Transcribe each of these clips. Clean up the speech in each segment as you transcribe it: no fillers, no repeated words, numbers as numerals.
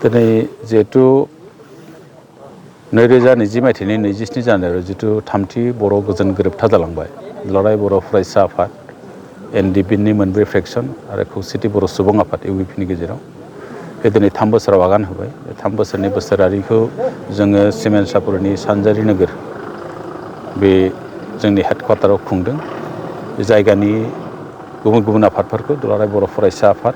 दिनै जिहेतु 2020 मायथाइनि 27 जानुवारियाव जिथु थामथि बर' गोजोन गोरोबथा जालांबाय दुलाराय बर' फरायसा आफाद एनडिपिनि मोनब्रै फ्रेक्सन आरो खौसेथि बर' सुबुं आफाद इउपिनि गेजेराव बे दिनै 3 बोसोराव आगान होबाय 3 बोसोरनि बोसोरारिखौ जोङो सिमेन्सापुरनि सानजारि नोगोर बे जोंनि हेडक्वार्टाराव खुंदों बे जायगानि गुबुन गुबुन आफादफोरखौ दुलाराय बर' फरायसा आफाद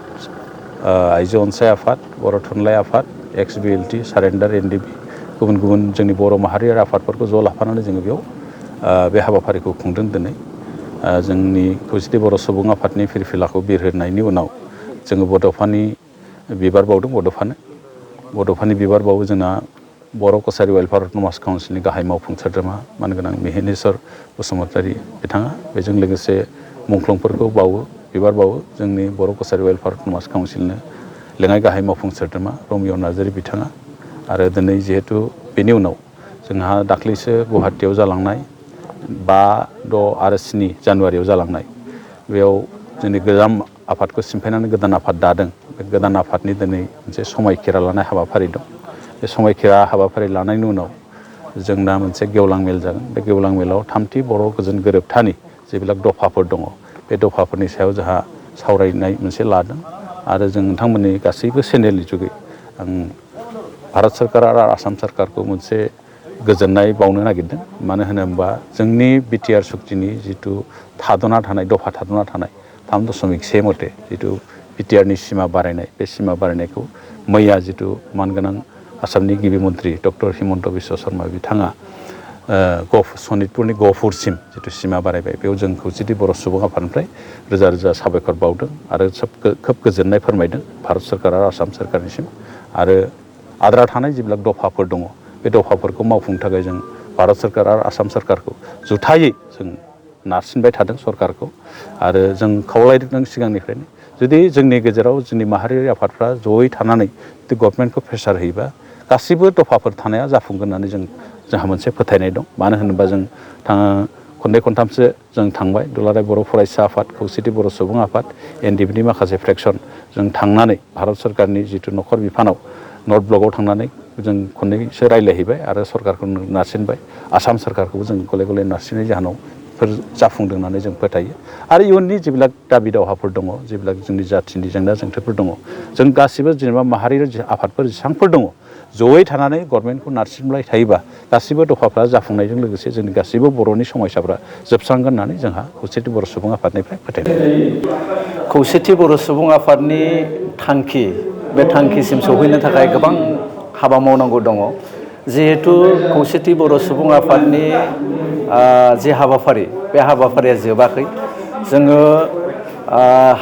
आइजो अनसाय आफाद बर' थुनलाइ आफाद XBLT सारेन्डार एनडिपि गुबुन गुबुन जोंनि बर' माहारियारि आफादफोरखौ ज' लाफानानै जोङो बेयाव बे हाबाफारिखौ खुंदों दिनै जोंनि खौसेथि बर' सुबुं आफादनि फिरफिलाखौ बिरहोनायनि उनाव जोङो बड'फानि बिबार बावदों बड'फानि बिबार बावो जोंना बर' कसारि वेलफेयार अट'नमास काउन्सिलनि गाहाय मावफुं सोद्रोमा मानगोनां मिहिनेश्वर बसुमतारी बिथाङा बेजों लोगोसे मुंख्लंफोरखौ बावो बिबार बावो जोंनि बर' कसारि वेलफेयार अट'नमास काउन्सिलनो लेङाइ गाहाय मावफुं सोद्रोमा रमिय' नार्जारी बिथाङा आरो दिनै जिहेतु बेनि उनाव जोंहा दाख्लैसो गुवाहाटीयाव जालांनाय 5, 6 आरो 7 जानुवारियाव जालांनाय बेयाव जोंनि गोजाम आफादखौ सिमफायनानै गोदान आफाद दादों बे गोदान आफादनि दिनै मोनसे समायखिरा लानाय हाबाफारि दं बे समायखिरा हाबाफारि लानायनि उनाव जोंना मोनसे गेवलां मेल जागोन बे गेवलां मेलाव थामथि बर' गोजोन गोरोबथानि जेবিলাক दफाफोर दङ बे दफाफोरनि सायाव जोंहा सावरायनाय मोनसे लादों आरो जों नोंथांमोननि गासैबो चेनेलनि जुगै आं भारत सरकार आरो आसाम सरकारखौ मोनसे गोजोननाय बावनो नागिरदों मानो होनोबा जोंनि बिटिआर सुक्तिनि जिथु थाद'ना थानाय दफा थाद'ना थानाय 3.1 मथे जिथु बिटिआरनि सिमा बारायनाय बे सिमा बारायनायखौ मैया जिथु मानगोनां आसामनि गिबि मन्त्रि डक्टर हिमन्त बिश्व शर्मा बिथाङा सनितपुरनि गहपुरसिम जिथु सिमा बारायबाय बेयाव जों खौसेथि बर' सुबुं आफादनिफ्राय रोजा रोजा साबायखर बावदों आरो खोब गोजोननाय फोरमायदों भारत सरकार आरो आसाम सरकारनिसिम आरो आद्रा थानाय जेब्लाक दफाफोर दङ बे दफाफोरखौ मावफुंनो थाखाय जों भारत सरकार आरो आसाम सरकारखौ जुथायै जों नारसिनबाय थादों सरकारखौ आरो जों खावलायदों सिगांनिफ्रायनो जुदि जोंनि गेजेराव जोंनि माहारियारि आफादफ्रा जयै थानानै जुदि गभर्नमेन्टखौ प्रेसार होयोबा गासिबो दफाफोर थानाया जाफुंगोन होननानै जोंहा मोनसे फोथायनाय दं मानो होनोबा जों खननै खनथामसो जों थांबाय दुलाराय बर' फरायसा आफाद खौसेथि बर' सुबुं आफाद एनडिपिनि माखासे फ्रेक्सन जों थांनानै भारत सरकारनि जिथु नखर बिफानाव नर्थ ब्लकआव थांनानै जों खननैसो रायज्लायहैबाय आरो सरकारखौ नारसिनबाय आसाम सरकारखौबो जों गले गले नारसिननाय जाहोनाव बेफोर जाफुंदों होननानै जों फोथायो आरो इयुननि जेब्लाक दाबि दावहाफोर दङ जेब्लाक जोंनि जाथिनि जेंना जेंथोफोर दङ जों गासिबो जेनेबा माहारियारि आफादफोर जेसेबांफोर दङ जयै थानानै गभर्नमेन्टखौ नारसिनबाय थायोबा गासिबो दफाफ्रा जाफुंनायजों लोगोसे जोंनि गासिबो बर'नि समस्याफ्रा जोबस्रांगोन होननानै जोंहा खौसेथि बर' सुबुं आफादनिफ्राय फोथायनाय खौसेथि बर' सुबुं आफादनि थांखि बे थांखिसिम सौहैनो थाखाय गोबां हाबा मावनांगौ दङ जिहेतु खौसेथि बर' सुबुं आफादनि जे हाबाफारि बे हाबाफारिया जोबाखै जोङो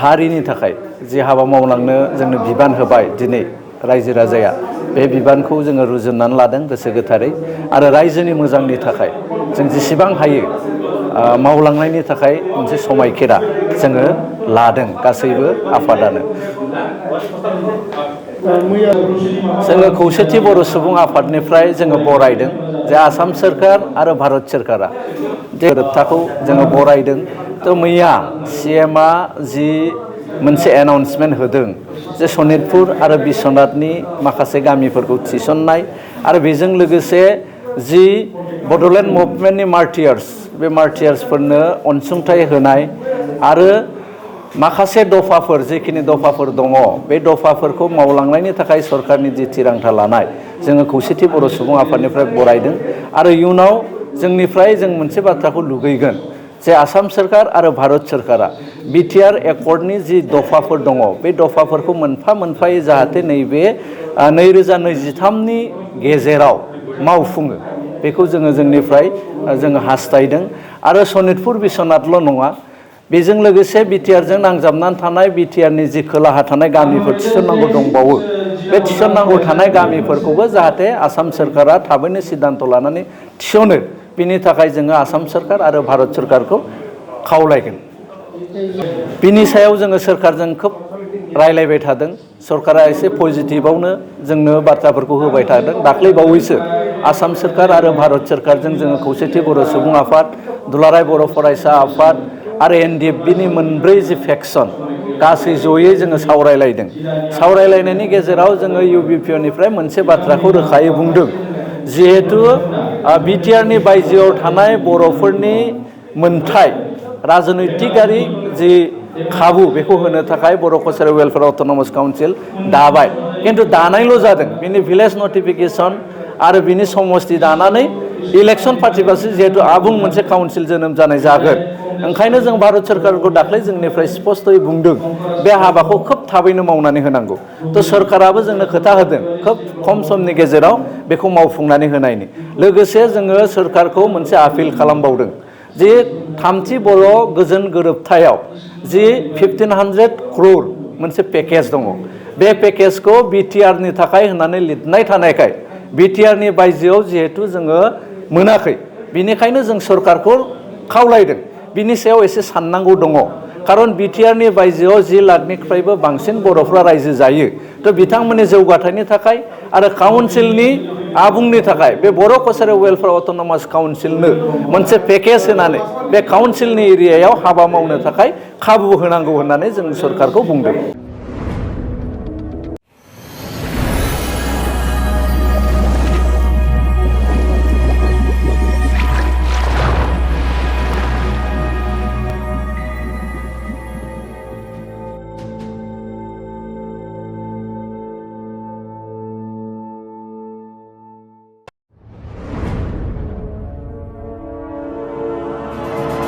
हारिनि थाखाय जे हाबा मावलांनो जोंनो बिबान होबाय दिनै रायजो राजाया बे बिबानखौ जोङो रुजुननानै लादों गोसो गोथारै आरो रायजोनि मोजांनि थाखाय जों जेसेबां हायो मावलांनायनि थाखाय मोनसे समायखिरा जोङो लादों गासैबो आफादानो जोङो खौसेथि बर' सुबुं आफादनिफ्राय जोङो बरायदों जे आसाम सोरखार आरो भारत सोरखारा गोरोबथाखौ जोङो बरायदों थ' मैया CMआ जि मोनसे एनाउन्समेन्ट होदों जे सनितपुर आरो बिश्वनाथनि माखासे गामिफोरखौ थिसननाय आरो बेजों लोगोसे जि बड'लेण्ड मुभमेन्टनि मार्टियार्स बे मार्टियार्सफोरनो अनसुंथाइ होनाय आरो माखासे दफाफोर जिखिनि दफाफोर दङ बे दफाफोरखौ मावलांनायनि थाखाय सरकारनि जि थिरांथा लानाय जोङो खौसेथि बर' सुबुं आफादनिफ्राय बरायदों आरो इयुनाव जोंनिफ्राय जों मोनसे बाथ्राखौ लुगैगोन जे आसाम सोरखार आरो भारत सोरखारा बिटिआर एकर्डनि जि दफाफोर दङ बे दफाफोरखौ मोनफा मोनफायै जाहाथे नैबे 2023नि गेजेराव मावफुङो बेखौ जोंनिफ्राय जोङो हास्थायदों आरो सनितपुर बिश्वनाथल' नङा बेजों लोगोसे बिटिआरजों नांजाबनानै थानाय बिटिआरनि जि खोलाहा थानाय गामिफोर थिसननांगौ दंबावो बे थिसननांगौ थानाय गामिफोरखौबो जाहाथे आसाम सोरखारा थाबैनो सिद्धान्त लानानै थिसनो बिनि थाखाय जोङो आसाम सोरखार आरो भारत सोरखारखौ खावलायगोन बिनि सायाव जोङो सोरखारजों खोब रायलायबाय थादों सरकारा एसे पजिटिभआवनो जोंनो बाथ्राफोरखौ होबाय थादों दाख्लै बावैसो आसाम सोरखार आरो भारत सोरखारजों जोङो खौसेथि बर' सुबुं आफाद दुलाराय बर' फरायसा आफाद आरो एनडिएफबिनि मोनब्रै जि फेक्सन गासै जयै जोङो सावरायलायदों। सावरायलायनायनि गेजेराव जोङो इउबिपिनिफ्राय मोनसे बाथ्राखौ रोखायै बुंदों, जिहेतु बिटिआरनि बायजोआव थानाय बर'फोरनि मोनथाय राजनैतिकारि जि खाबु बेखौ होनो थाखाय बर' कालचारेल वेलफेयार अट'नमास काउन्सिल दाबाय, खिन्थु दानायल' जादों। बिनि भिलेज नटिफिकेसन आरो बिनि समस्ति दानानै इलेक्सन फाथिबासो जिहेतु आबुं मोनसे काउन्सिल जोनोम जानाय जागोन। ओंखायनो जों भारत सोरखारखौ दाख्लै जोंनिफ्राय स्पस्तयै बुंदों बे हाबाखौ खोब थाबैनो मावनानै होनांगौ। थ' सोरखाराबो जोंनो खोथा होदों खोब खम समनि गेजेराव बेखौ मावफुंनानै होनायनि। लोगोसे जोङो सोरखारखौ मोनसे आपिल खालामबावदों जि थामथि बर' गोजोन गोरोबथायाव जि 1500 crore मोनसे पेकेज दङ, बे पेकेजखौ बिटिआरनि थाखाय होननानै लिरनाय थानायखाय बिटिआरनि बायजोआव जिहेतु जोङो मोनाखै, बिनिखायनो जों सरकारखौ खावलायदों बिनि सायाव एसे साननांगौ दङ। खारन बिटिआरनि बायजोआव 10 लाखनिफ्रायबो बांसिन बर'फ्रा रायजो जायो। थ' बिथांमोननि जौगाथायनि थाखाय आरो काउन्सिलनि आबुंनि थाखाय बे बर' कालचारेल वेलफेयार अट'नमास काउन्सिलनो मोनसे पेकेज होनानै बे काउन्सिलनि एरियायाव हाबा मावनो थाखाय खाबु होनांगौ होननानै जों सरकारखौ बुंदों।